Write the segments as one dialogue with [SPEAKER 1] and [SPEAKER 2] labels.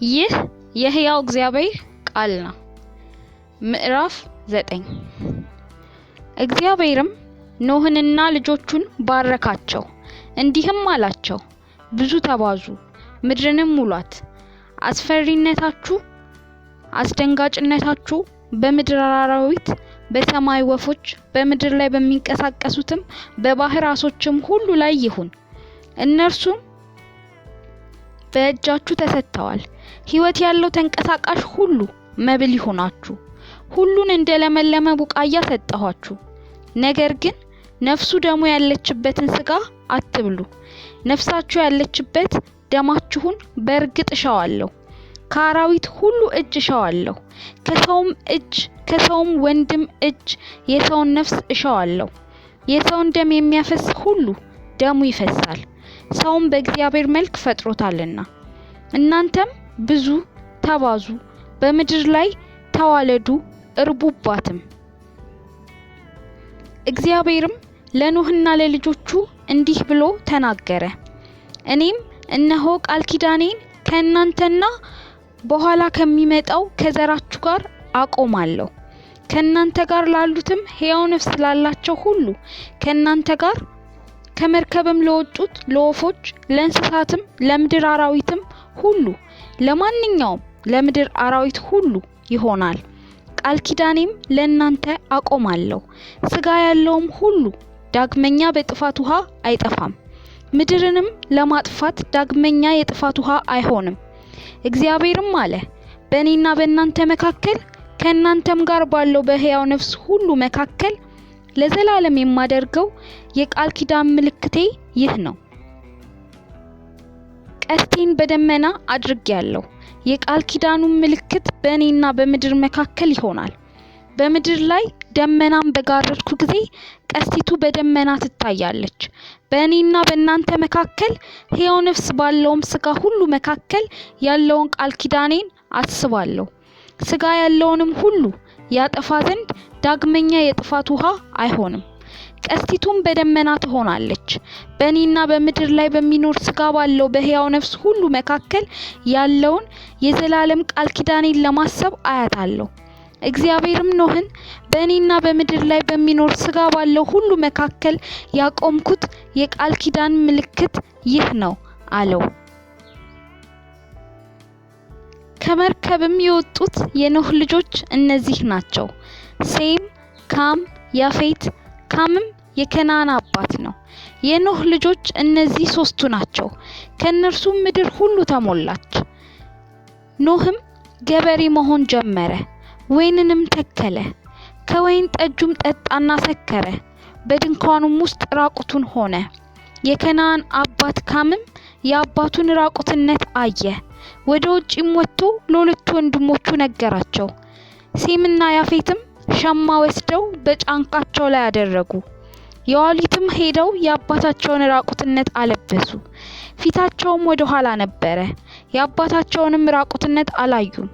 [SPEAKER 1] ይህ የሕያው እግዚአብሔር ቃል ነው። ምዕራፍ 9። እግዚአብሔርም ኖህንና ልጆቹን ባረካቸው፣ እንዲህም አላቸው፦ ብዙ ተባዙ፣ ምድርንም ሙሏት። አስፈሪነታችሁ አስደንጋጭነታችሁ በምድር አራዊት፣ በሰማይ ወፎች፣ በምድር ላይ በሚንቀሳቀሱትም በባህር ዓሦችም ሁሉ ላይ ይሁን። እነርሱም በእጃችሁ ተሰጥተዋል። ሕይወት ያለው ተንቀሳቃሽ ሁሉ መብል ይሁናችሁ። ሁሉን እንደ ለመለመ ቡቃያ ሰጠኋችሁ። ነገር ግን ነፍሱ ደሙ ያለችበትን ሥጋ አትብሉ። ነፍሳችሁ ያለችበት ደማችሁን በእርግጥ እሻዋለሁ። ከአራዊት ሁሉ እጅ እሻዋለሁ። ከሰውም እጅ ከሰውም ወንድም እጅ የሰውን ነፍስ እሻዋለሁ። የሰውን ደም የሚያፈስ ሁሉ ደሙ ይፈሳል፣ ሰውም በእግዚአብሔር መልክ ፈጥሮታልና። እናንተም ብዙ ተባዙ፣ በምድር ላይ ተዋለዱ፣ እርቡባትም። እግዚአብሔርም ለኖህና ለልጆቹ እንዲህ ብሎ ተናገረ። እኔም እነሆ ቃል ኪዳኔን ከእናንተና በኋላ ከሚመጣው ከዘራችሁ ጋር አቆማለሁ። ከእናንተ ጋር ላሉትም ሕያው ነፍስ ላላቸው ሁሉ ከእናንተ ጋር ከመርከብም ለወጡት ለወፎች፣ ለእንስሳትም፣ ለምድር አራዊትም ሁሉ ለማንኛውም ለምድር አራዊት ሁሉ ይሆናል። ቃል ኪዳኔም ለእናንተ አቆማለሁ። ሥጋ ያለውም ሁሉ ዳግመኛ በጥፋት ውሃ አይጠፋም። ምድርንም ለማጥፋት ዳግመኛ የጥፋት ውሃ አይሆንም። እግዚአብሔርም አለ፣ በእኔና በእናንተ መካከል ከእናንተም ጋር ባለው በሕያው ነፍስ ሁሉ መካከል ለዘላለም የማደርገው የቃል ኪዳን ምልክቴ ይህ ነው። ቀስቴን በደመና አድርጌአለሁ። የቃል ኪዳኑን ምልክት በእኔና በምድር መካከል ይሆናል። በምድር ላይ ደመናን በጋረድኩ ጊዜ ቀስቲቱ በደመና ትታያለች። በእኔና በእናንተ መካከል ሕያው ነፍስ ባለውም ሥጋ ሁሉ መካከል ያለውን ቃል ኪዳኔን አስባለሁ። ሥጋ ያለውንም ሁሉ ያጠፋ ዘንድ ዳግመኛ የጥፋት ውሃ አይሆንም። ቀስቲቱም በደመና ትሆናለች። በእኔና በምድር ላይ በሚኖር ሥጋ ባለው በሕያው ነፍስ ሁሉ መካከል ያለውን የዘላለም ቃል ኪዳኔን ለማሰብ አያታለሁ። እግዚአብሔርም ኖህን በእኔና በምድር ላይ በሚኖር ሥጋ ባለው ሁሉ መካከል ያቆምኩት የቃል ኪዳን ምልክት ይህ ነው አለው። ከመርከብም የወጡት የኖህ ልጆች እነዚህ ናቸው፦ ሴም፣ ካም፣ ያፌት። ካምም የከነዓን አባት ነው። የኖህ ልጆች እነዚህ ሦስቱ ናቸው። ከእነርሱም ምድር ሁሉ ተሞላች። ኖህም ገበሬ መሆን ጀመረ፣ ወይንንም ተከለ። ከወይን ጠጁም ጠጣና ሰከረ፣ በድንኳኑም ውስጥ ራቁቱን ሆነ። የከነዓን አባት ካምም የአባቱን ራቁትነት አየ። ወደ ውጪም ወጥቶ ለሁለቱ ወንድሞቹ ነገራቸው። ሴምና ያፌትም ሸማ ወስደው በጫንቃቸው ላይ አደረጉ። የኋሊትም ሄደው የአባታቸውን ራቁትነት አለበሱ። ፊታቸውም ወደ ኋላ ነበረ፣ የአባታቸውንም ራቁትነት አላዩም።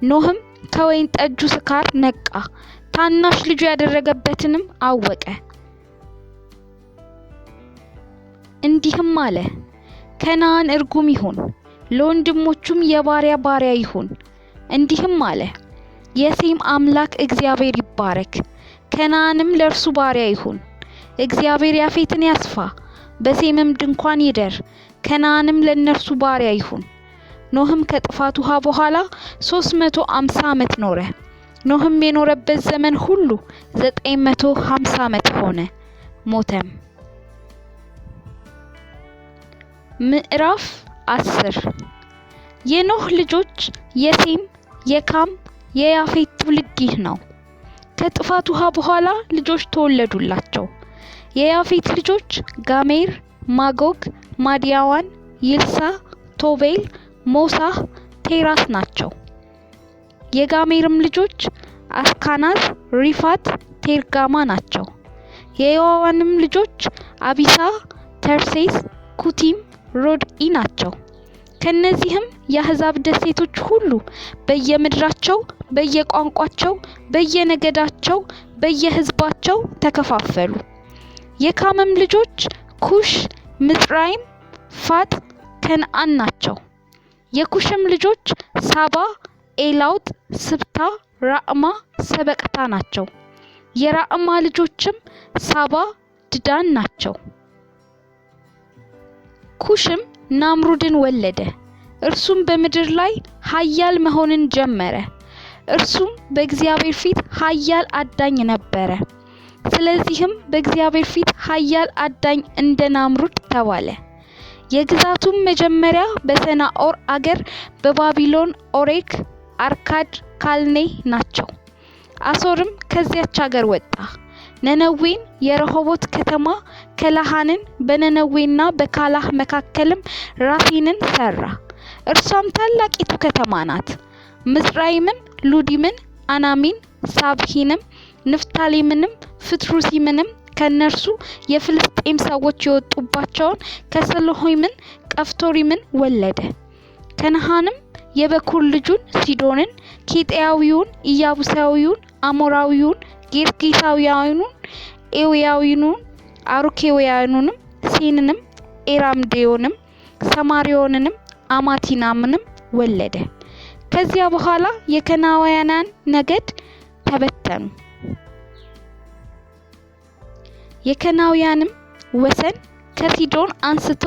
[SPEAKER 1] ኖህም ከወይን ጠጁ ስካር ነቃ፣ ታናሽ ልጁ ያደረገበትንም አወቀ። እንዲህም አለ፦ ከነዓን እርጉም ይሁን፣ ለወንድሞቹም የባሪያ ባሪያ ይሁን። እንዲህም አለ፦ የሴም አምላክ እግዚአብሔር ይባረክ፣ ከነዓንም ለእርሱ ባሪያ ይሁን። እግዚአብሔር ያፌትን ያስፋ፣ በሴምም ድንኳን ይደር፣ ከነዓንም ለእነርሱ ባሪያ ይሁን። ኖህም ከጥፋት ውሃ በኋላ 350 ዓመት ኖረ። ኖህም የኖረበት ዘመን ሁሉ 950 ዓመት ሆነ፣ ሞተም። ምዕራፍ 10። የኖህ ልጆች የሴም፣ የካም፣ የያፌት ትውልድ ይህ ነው። ከጥፋት ውሃ በኋላ ልጆች ተወለዱላቸው። የያፌት ልጆች ጋሜር፣ ማጎግ፣ ማዲያዋን፣ ይልሳ፣ ቶቤል፣ ሞሳህ፣ ቴራስ ናቸው። የጋሜርም ልጆች አስካናዝ፣ ሪፋት፣ ቴርጋማ ናቸው። የያዋንም ልጆች አቢሳ፣ ተርሴስ፣ ኩቲም፣ ሮድኢ ናቸው። ከነዚህም የአሕዛብ ደሴቶች ሁሉ በየምድራቸው፣ በየቋንቋቸው፣ በየነገዳቸው፣ በየሕዝባቸው ተከፋፈሉ። የካምም ልጆች ኩሽ፣ ምጽራይም፣ ፋጥ፣ ከነዓን ናቸው። የኩሽም ልጆች ሳባ፣ ኤላውጥ፣ ስብታ፣ ራዕማ፣ ሰበቅታ ናቸው። የራዕማ ልጆችም ሳባ፣ ድዳን ናቸው። ኩሽም ናምሩድን ወለደ። እርሱም በምድር ላይ ኃያል መሆንን ጀመረ። እርሱም በእግዚአብሔር ፊት ኃያል አዳኝ ነበረ። ስለዚህም በእግዚአብሔር ፊት ኃያል አዳኝ እንደ ናምሩድ ተባለ። የግዛቱም መጀመሪያ በሰናዖር አገር በባቢሎን ኦሬክ፣ አርካድ፣ ካልኔ ናቸው። አሦርም ከዚያች አገር ወጣ። ነነዌን የረሆቦት ከተማ ከላሃንን በነነዌና በካላህ መካከልም ራሴንን ሰራ። እርሷም ታላቂቱ ከተማ ናት። ምጽራይምም ሉዲምን፣ አናሚን፣ ሳብሂንም፣ ንፍታሌምንም፣ ፍትሩሲምንም ከእነርሱ የፍልስጤም ሰዎች የወጡባቸውን ከሰሎሆይምን፣ ቀፍቶሪምን ወለደ። ከነሃንም የበኩር ልጁን ሲዶንን፣ ኬጢያዊውን፣ ኢያቡሳዊውን፣ አሞራዊውን፣ ጌርጌሳውያኑን፣ ኤውያዊኑን፣ አሩኬውያኑንም፣ ሴንንም፣ ኤራምዴዮንም፣ ሰማሪዮንንም፣ አማቲናምንም ወለደ። ከዚያ በኋላ የከናውያናን ነገድ ተበተኑ። የከናውያንም ወሰን ከሲዶን አንስቶ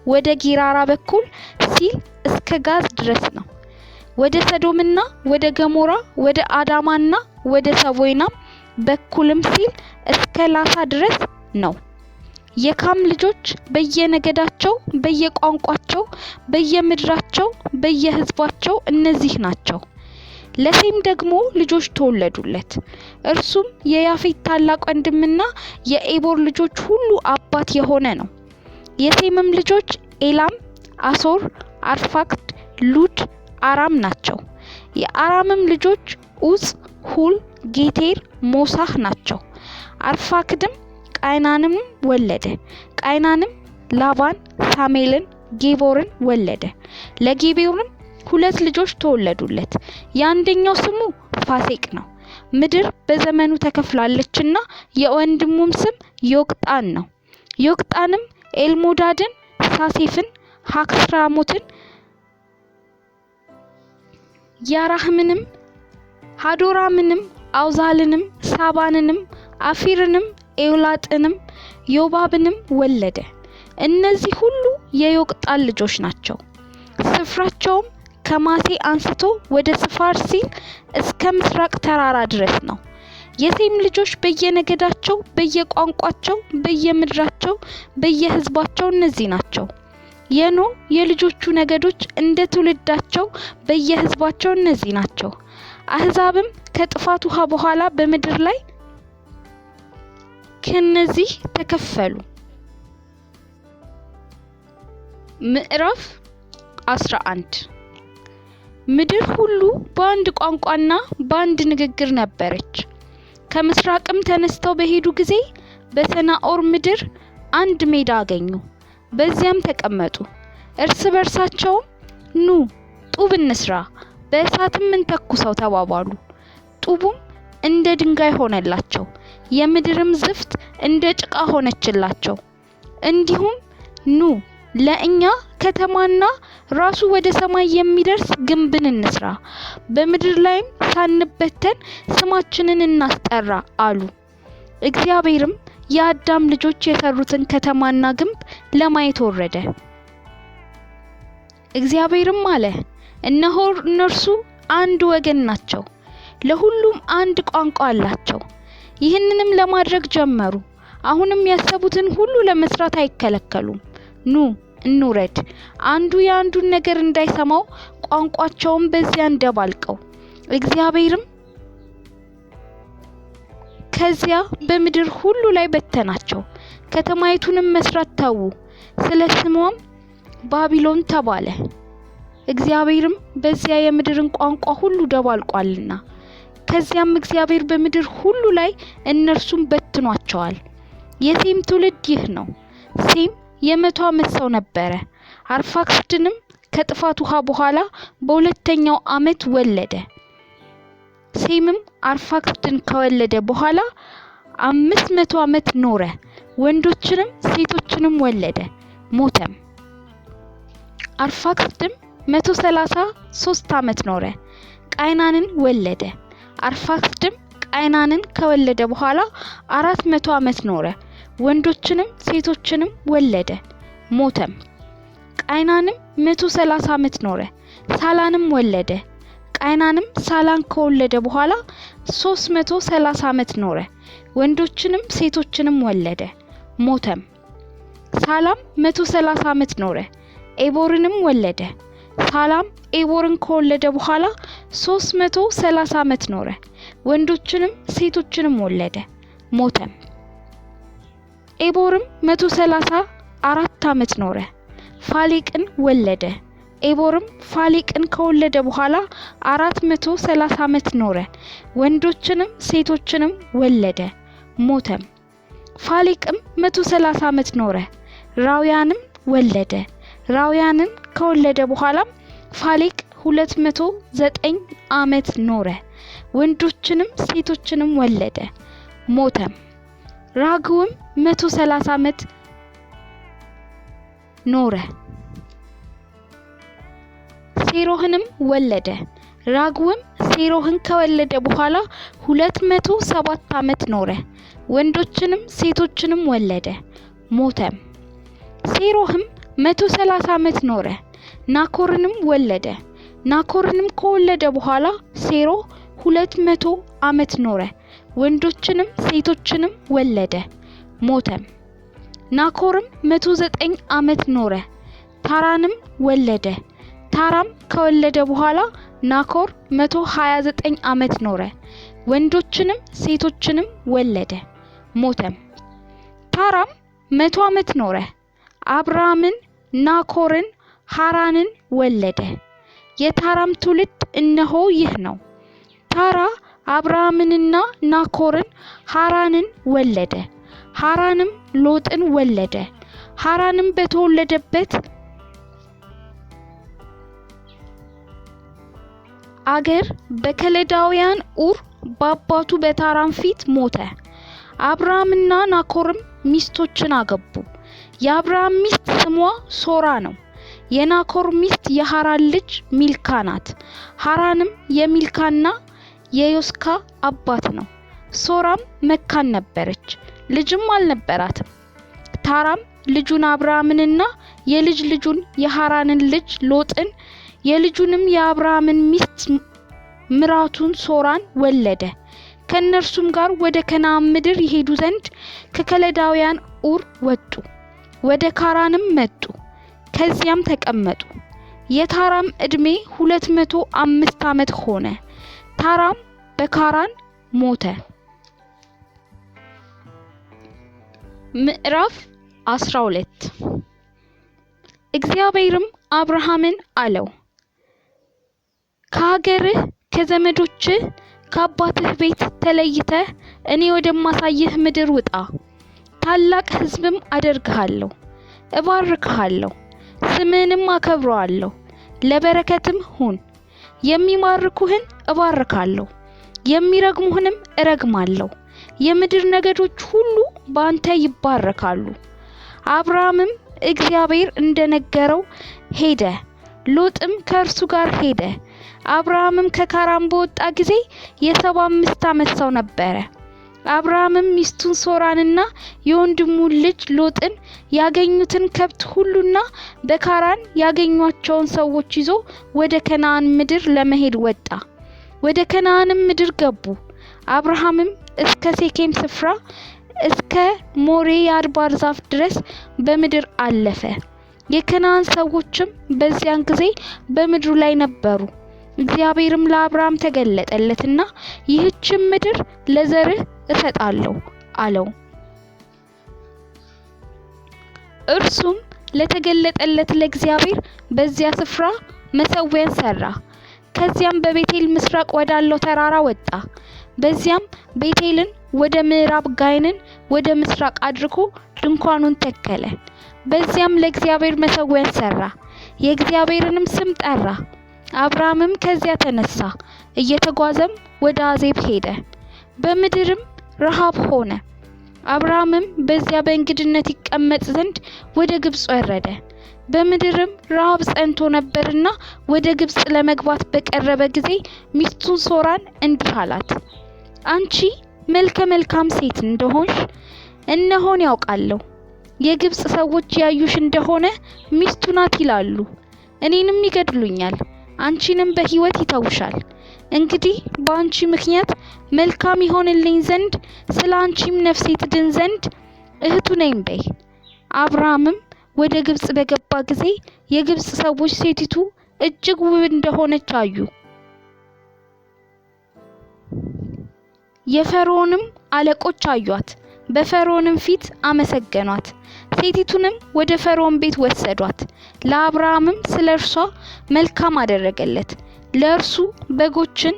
[SPEAKER 1] ወደ ጌራራ በኩል ሲል እስከ ጋዝ ድረስ ነው። ወደ ሰዶምና ወደ ገሞራ ወደ አዳማና ወደ ሰቦይናም በኩልም ሲል እስከ ላሳ ድረስ ነው። የካም ልጆች በየነገዳቸው በየቋንቋቸው በየምድራቸው በየሕዝባቸው እነዚህ ናቸው። ለሴም ደግሞ ልጆች ተወለዱለት። እርሱም የያፌት ታላቅ ወንድምና የኤቦር ልጆች ሁሉ አባት የሆነ ነው። የሴምም ልጆች ኤላም፣ አሶር፣ አርፋክስድ፣ ሉድ፣ አራም ናቸው። የአራምም ልጆች ዑፅ፣ ሁል፣ ጌቴር፣ ሞሳህ ናቸው። አርፋክድም ቃይናንም ወለደ። ቃይናንም ላባን፣ ሳሜልን፣ ጌቦርን ወለደ። ለጌቦርም ሁለት ልጆች ተወለዱለት። የአንደኛው ስሙ ፋሴቅ ነው፣ ምድር በዘመኑ ተከፍላለችና፣ የወንድሙም ስም ዮቅጣን ነው። ዮቅጣንም ኤልሞዳድን፣ ሳሴፍን፣ ሐክስራሞትን፣ ያራህምንም፣ ሃዶራምንም፣ አውዛልንም፣ ሳባንንም፣ አፊርንም፣ ኤውላጥንም፣ ዮባብንም ወለደ። እነዚህ ሁሉ የዮቅጣን ልጆች ናቸው። ስፍራቸውም ከማሴ አንስቶ ወደ ስፋር ሲል እስከ ምስራቅ ተራራ ድረስ ነው። የሴም ልጆች በየነገዳቸው በየቋንቋቸው በየምድራቸው በየሕዝባቸው እነዚህ ናቸው። የኖህ የልጆቹ ነገዶች እንደ ትውልዳቸው በየሕዝባቸው እነዚህ ናቸው። አሕዛብም ከጥፋት ውሃ በኋላ በምድር ላይ ከነዚህ ተከፈሉ። ምዕራፍ 11። ምድር ሁሉ በአንድ ቋንቋና በአንድ ንግግር ነበረች። ከምስራቅም ተነስተው በሄዱ ጊዜ በሰናዖር ምድር አንድ ሜዳ አገኙ። በዚያም ተቀመጡ። እርስ በርሳቸውም ኑ ጡብ እንስራ፣ በእሳትም እንተኩሰው ተባባሉ። ጡቡም እንደ ድንጋይ ሆነላቸው፣ የምድርም ዝፍት እንደ ጭቃ ሆነችላቸው። እንዲሁም ኑ ለእኛ ከተማና ራሱ ወደ ሰማይ የሚደርስ ግንብን እንስራ፣ በምድር ላይም ሳንበተን ስማችንን እናስጠራ አሉ። እግዚአብሔርም የአዳም ልጆች የሰሩትን ከተማና ግንብ ለማየት ወረደ። እግዚአብሔርም አለ፣ እነሆ እነርሱ አንድ ወገን ናቸው፣ ለሁሉም አንድ ቋንቋ አላቸው። ይህንንም ለማድረግ ጀመሩ። አሁንም ያሰቡትን ሁሉ ለመስራት አይከለከሉም። ኑ እንውረድ፣ አንዱ የአንዱን ነገር እንዳይሰማው ቋንቋቸውን በዚያ እንደባልቀው። እግዚአብሔርም ከዚያ በምድር ሁሉ ላይ በተናቸው። ከተማይቱንም መስራት ተዉ፣ ስለ ስሟም ባቢሎን ተባለ። እግዚአብሔርም በዚያ የምድርን ቋንቋ ሁሉ ደባልቋልና። ከዚያም እግዚአብሔር በምድር ሁሉ ላይ እነርሱን በትኗቸዋል። የሴም ትውልድ ይህ ነው። ሴም የ100 ዓመት ሰው ነበረ። አርፋክስድንም ከጥፋት ውሃ በኋላ በሁለተኛው ዓመት ወለደ። ሴምም አርፋክስድን ከወለደ በኋላ 500 ዓመት ኖረ። ወንዶችንም ሴቶችንም ወለደ፣ ሞተም። አርፋክስድም 133 ዓመት ኖረ፣ ቃይናንን ወለደ። አርፋክስድም ቃይናንን ከወለደ በኋላ 400 ዓመት ኖረ፣ ወንዶችንም ሴቶችንም ወለደ፣ ሞተም። ቃይናንም 130 ዓመት ኖረ፣ ሳላንም ወለደ። ቃይናንም ሳላን ከወለደ በኋላ 330 ዓመት ኖረ፣ ወንዶችንም ሴቶችንም ወለደ፣ ሞተም። ሳላም 130 ዓመት ኖረ፣ ኤቦርንም ወለደ። ሳላም ኤቦርን ከወለደ በኋላ 330 ዓመት ኖረ፣ ወንዶችንም ሴቶችንም ወለደ፣ ሞተም። ኤቦርም 134 ዓመት ኖረ፣ ፋሌቅን ወለደ። ኤቦርም ፋሌቅን ከወለደ በኋላ 430 ዓመት ኖረ፣ ወንዶችንም ሴቶችንም ወለደ፣ ሞተም። ፋሌቅም 130 ዓመት ኖረ፣ ራውያንም ወለደ። ራውያንን ከወለደ በኋላም ፋሌቅ 209 ዓመት ኖረ፣ ወንዶችንም ሴቶችንም ወለደ፣ ሞተም። ራግውም 130 ዓመት ኖረ፣ ሴሮህንም ወለደ። ራግውም ሴሮህን ከወለደ በኋላ 207 ዓመት ኖረ፣ ወንዶችንም ሴቶችንም ወለደ፣ ሞተም። ሴሮህም 130 ዓመት ኖረ፣ ናኮርንም ወለደ። ናኮርንም ከወለደ በኋላ ሴሮህ 200 ዓመት ኖረ፣ ወንዶችንም ሴቶችንም ወለደ፣ ሞተም። ናኮርም 109 ዓመት ኖረ፣ ታራንም ወለደ። ታራም ከወለደ በኋላ ናኮር 129 ዓመት ኖረ፣ ወንዶችንም ሴቶችንም ወለደ፣ ሞተም። ታራም 100 ዓመት ኖረ፣ አብራምን፣ ናኮርን፣ ሃራንን ወለደ። የታራም ትውልድ እነሆ ይህ ነው። ታራ አብራምንና ናኮርን ሃራንን ወለደ። ሃራንም ሎጥን ወለደ። ሃራንም በተወለደበት አገር በከለዳውያን ኡር በአባቱ በታራም ፊት ሞተ። አብራምና ናኮርም ሚስቶችን አገቡ። የአብራም ሚስት ስሟ ሶራ ነው። የናኮር ሚስት የሃራን ልጅ ሚልካ ናት። ሃራንም የሚልካና የዮስካ አባት ነው። ሶራም መካን ነበረች፣ ልጅም አልነበራትም። ታራም ልጁን አብርሃምንና የልጅ ልጁን የሃራንን ልጅ ሎጥን የልጁንም የአብርሃምን ሚስት ምራቱን ሶራን ወለደ። ከእነርሱም ጋር ወደ ከነዓን ምድር ይሄዱ ዘንድ ከከለዳውያን ኡር ወጡ። ወደ ካራንም መጡ፣ ከዚያም ተቀመጡ። የታራም ዕድሜ 205 ዓመት ሆነ። ታራም በካራን ሞተ። ምዕራፍ 12። እግዚአብሔርም አብርሃምን አለው፣ ከሀገርህ ከዘመዶችህ ከአባትህ ቤት ተለይተህ እኔ ወደማሳይህ ምድር ውጣ። ታላቅ ሕዝብም አደርግሃለሁ፣ እባርክሃለሁ፣ ስምህንም አከብረዋለሁ፣ ለበረከትም ሁን። የሚባርኩህን እባርካለሁ፣ የሚረግሙህንም እረግማለሁ። የምድር ነገዶች ሁሉ በአንተ ይባረካሉ። አብርሃምም እግዚአብሔር እንደነገረው ሄደ፣ ሎጥም ከእርሱ ጋር ሄደ። አብርሃምም ከካራን በወጣ ጊዜ የ75 ዓመት ሰው ነበረ። አብርሃምም ሚስቱን ሶራንና የወንድሙን ልጅ ሎጥን ያገኙትን ከብት ሁሉና በካራን ያገኟቸውን ሰዎች ይዞ ወደ ከነዓን ምድር ለመሄድ ወጣ። ወደ ከነዓንም ምድር ገቡ። አብርሃምም እስከ ሴኬም ስፍራ እስከ ሞሬ የአድባር ዛፍ ድረስ በምድር አለፈ። የከነዓን ሰዎችም በዚያን ጊዜ በምድሩ ላይ ነበሩ። እግዚአብሔርም ለአብርሃም ተገለጠለትና ይህችን ምድር ለዘርህ እሰጣለሁ አለው። እርሱም ለተገለጠለት ለእግዚአብሔር በዚያ ስፍራ መሠዊያን ሰራ። ከዚያም በቤቴል ምስራቅ ወዳለው ተራራ ወጣ። በዚያም ቤቴልን ወደ ምዕራብ ጋይንን ወደ ምስራቅ አድርጎ ድንኳኑን ተከለ። በዚያም ለእግዚአብሔር መሠዊያን ሰራ፣ የእግዚአብሔርንም ስም ጠራ። አብርሃምም ከዚያ ተነሳ፣ እየተጓዘም ወደ አዜብ ሄደ። በምድርም ረሃብ ሆነ። አብርሃምም በዚያ በእንግድነት ይቀመጥ ዘንድ ወደ ግብፅ ወረደ። በምድርም ረሃብ ጸንቶ ነበርና ወደ ግብጽ ለመግባት በቀረበ ጊዜ ሚስቱን ሶራን እንዲህ አላት፣ አንቺ መልከ መልካም ሴት እንደሆንሽ እነሆን ያውቃለሁ። የግብጽ ሰዎች ያዩሽ እንደሆነ ሚስቱ ናት ይላሉ፣ እኔንም ይገድሉኛል፣ አንቺንም በሕይወት ይተውሻል። እንግዲህ በአንቺ ምክንያት መልካም ይሆንልኝ ዘንድ ስለ አንቺም ነፍሴ ትድን ዘንድ እህቱ ነኝ በይ። አብርሃምም ወደ ግብጽ በገባ ጊዜ የግብጽ ሰዎች ሴቲቱ እጅግ ውብ እንደሆነች አዩ። የፈርዖንም አለቆች አዩአት፣ በፈርዖንም ፊት አመሰገኗት። ሴቲቱንም ወደ ፈርዖን ቤት ወሰዷት። ለአብርሃምም ስለ እርሷ መልካም አደረገለት። ለእርሱ በጎችን፣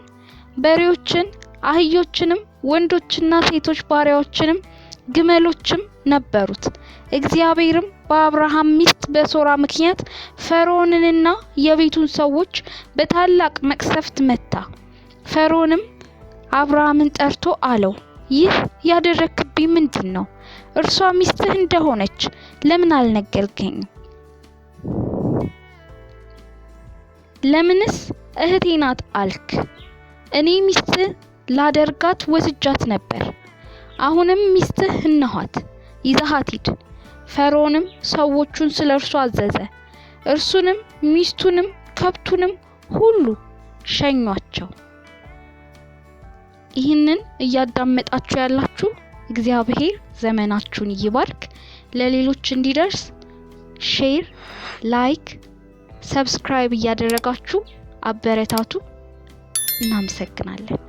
[SPEAKER 1] በሬዎችን፣ አህዮችንም፣ ወንዶችና ሴቶች ባሪያዎችንም ግመሎችም ነበሩት። እግዚአብሔርም በአብርሃም ሚስት በሶራ ምክንያት ፈርዖንንና የቤቱን ሰዎች በታላቅ መቅሰፍት መታ። ፈርዖንም አብርሃምን ጠርቶ አለው፣ ይህ ያደረክብኝ ምንድን ነው? እርሷ ሚስትህ እንደሆነች ለምን አልነገርከኝም? ለምንስ እህቴ ናት አልክ? እኔ ሚስትህ ላደርጋት ወስጃት ነበር። አሁንም ሚስትህ እነኋት፣ ይዘሃት ሂድ። ፈርዖንም ሰዎቹን ስለ እርሱ አዘዘ። እርሱንም ሚስቱንም ከብቱንም ሁሉ ሸኟቸው። ይህንን እያዳመጣችሁ ያላችሁ እግዚአብሔር ዘመናችሁን ይባርክ። ለሌሎች እንዲደርስ share፣ like፣ subscribe እያደረጋችሁ አበረታቱ። እናመሰግናለን።